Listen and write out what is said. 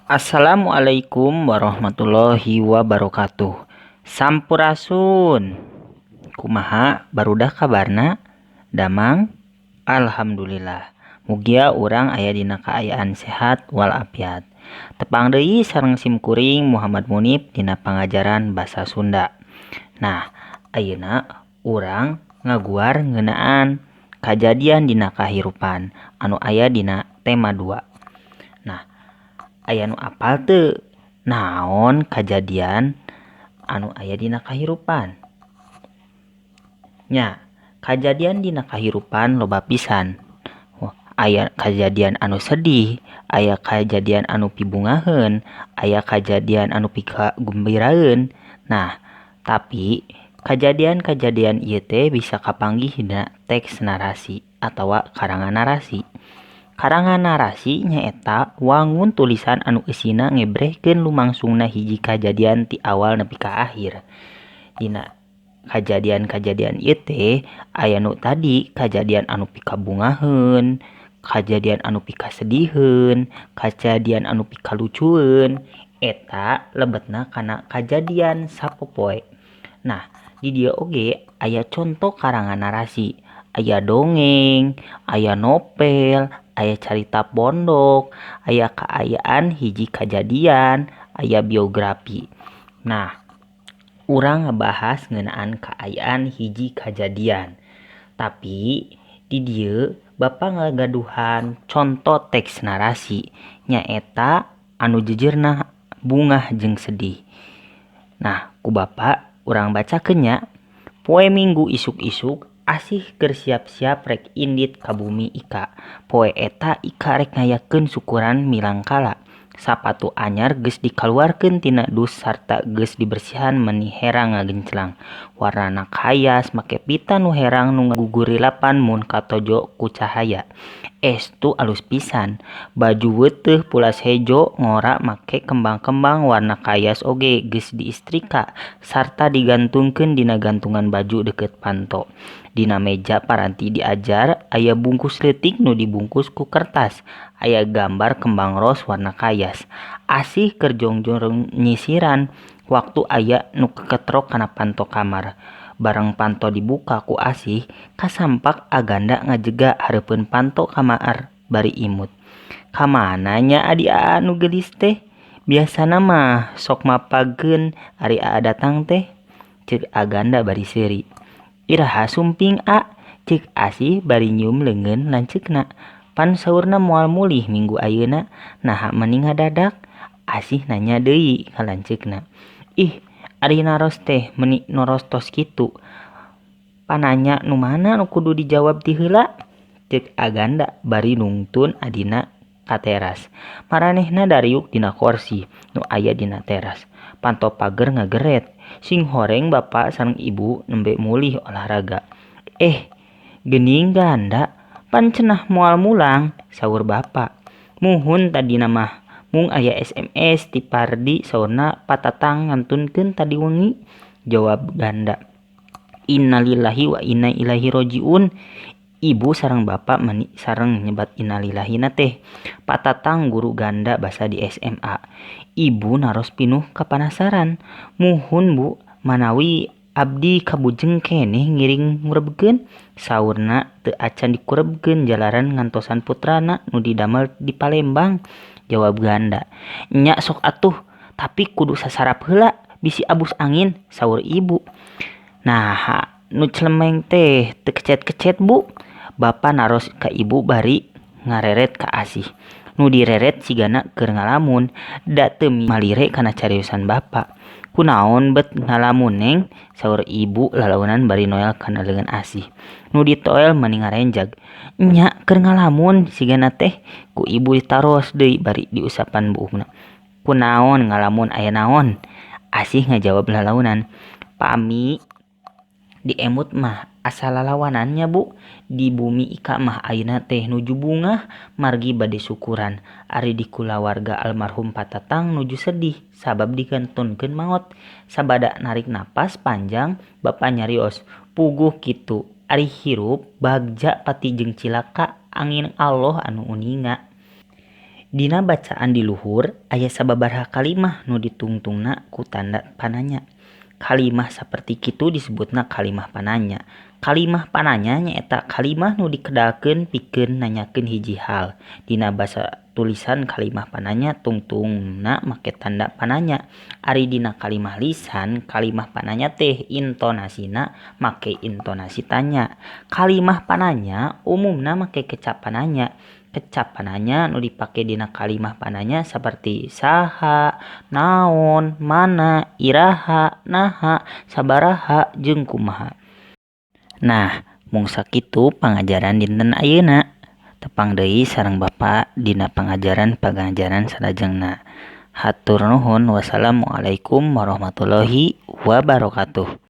Assalamualaikum warahmatullahi wabarakatuh. Sampurasun. Kumaha barudak kabarna? Damang? Alhamdulillah. Mugia urang aya dina kaayaan sehat walafiat. Tepang deui sareng simkuring Muhammad Munif dina pangajaran basa Sunda. Nah, ayeuna urang ngaguar ngeunaan kajadian dina kahirupan anu aya dina tema 2. Nah, aya nu apal teu naon kajadian anu aya dina kahirupan? Nya, kajadian dina kahirupan loba pisan. Aya kajadian anu sedih, aya kajadian anu pibungaheun, aya kajadian anu pikagumbiraeun. Nah, tapi kajadian-kajadian ieu teh bisa kapanggih dina teks narasi atawa karangan narasi. Karangan narasi nyaeta wangun tulisan anu eusina ngebrehkeun lumangsungna hiji kajadian ti awal nepi ka akhir. Dina kajadian-kajadian ieu teh aya nu tadi kajadian anu pikabungaheun, kajadian anu pikasediheun, kajadian anu pikalucueun, eta lebetna kana kajadian sapopoe. Nah, di dieu oge aya conto karangan narasi. Aya dongeng, aya novel, aya carita pondok, aya kaayaan hiji kajadian, aya biografi. Nah, urang ngabahas ngeunaan kaayaan hiji kajadian. Tapi di dieu Bapak ngagaduhan conto teks narasi nyaeta anu jejerna bungah jeung sedih. Nah, ku Bapak urang bacakeun nya. Poe Minggu isuk-isuk Asih keur siap-siap rek indit ka bumi Ika. Poe eta Ika rek ngayakeun syukuran milangkala. Sapatu anyar geus dikaluarkeun tina dus sarta geus dibersihan meni herang ngagenclang. Warnana kayas make pita nu herang nu ngagugurilapan mun katojo ku cahaya. Estu alus pisan. Baju weuteuh pulas hejo ngora make kembang-kembang warna kayas oge geus diistrika sarta digantungkeun dina gantungan baju deukeut panto. Dina meja paranti diajar aya bungkus leutik nu dibungkus ku kertas. Aya gambar kembang ros warna kayas. Asih keur jongjorong nyisiran waktu aya nu keketrok kana panto kamar. Bareng panto dibuka ku Asih, kasampak Aganda ngajega hareupeun panto kamar bari imut. Kamana nya adi Aa nu geulis teh? Biasana mah sok mapagkeun ari Aa datang teh, ceuk Aganda bari seuri. Iraha sumping A, ceuk Asih bari nyium leungeun lanceukna. Pan saurna moal mulih minggu ayeuna, naha meni ngadadak? Asih nanya deui ka lanceukna. Ih, ari naros teh meni norostos kitu. Pananya nu mana nu kudu dijawab ti heula? Ceuk Aganda bari nungtun adina ka teras. Maranehna dariuk dina korsi nu aya dina teras. Panto pager ngageret. Sing horeng bapa sareng ibu nembe mulih olahraga. Eh, geuning Ganda, pan cenah moal mulang, saur bapa. Muhun tadina mah mung aya SMS ti Pardi saurna patatang ngantunkeun tadi wengi, jawab Ganda. Innalillahi wa inna ilaihi rajiun. Ibu sareng bapa meni sareng nyebat innalillahina teh. Patatang guru Ganda basa di SMA. Ibu naros pinuh kapanasaran. Muhun Bu, manawi abdi kabujeng keneh ngiring ngurebkeun, saurna teu acan dikurebkeun jalaran ngantosan putrana nu didamel di Palembang, jawab Ganda. Nya sok atuh, tapi kudu sasarap heula bisi abus angin, saur ibu. Naha nu celemeng teh teu kecet-kecet Bu? Bapa naros ka ibu bari ngareret ka Asih. Nu direret sigana keur ngalamun, da teu malire kana cariosan bapa. Kunaon bet ngalamun Neng? Saur ibu lalaunan bari noel kana leungeun Asih. Nu ditoel meni ngarenjag. Nya keur ngalamun sigana teh, ku ibu ditaros deui bari diusapan buukna. Kunaon ngalamun aya naon? Asih ngajawab lalaunan. Pami diemut mah asa lalawanannya Bu. Di bumi Ika mah ayeuna teh nuju bungah margi bade syukuran. Ari di kulawarga almarhum patatang nuju sedih sabab dikantunkeun maot. Sabada narik napas panjang bapa nyarios, puguh kitu ari hirup bagja pati jeung cilaka angin Allah anu uninga. Dina bacaan di luhur aya sababaraha kalimah nu ditungtungna ku tanda pananya. Kalimah saperti kitu disebutna kalimah pananya. Kalimah pananya nyaeta kalimah nu dikedalkeun pikeun nanyakeun hiji hal. Dina basa tulisan kalimah pananya tungtungna make tanda pananya. Ari dina kalimah lisan kalimah pananya teh intonasina make intonasi tanya. Kalimah pananya umumna make kecap pananya. Kecap pananya nu dipake dina kalimah pananya saperti saha, naon, mana, iraha, naha, sabaraha jeung kumaha. Nah, mung sakitu pangajaran dinten ayeuna. Tepang deui sareng Bapa dina pangajaran-pangajaran salajengna. Hatur nuhun, wassalamualaikum warahmatullahi wabarakatuh.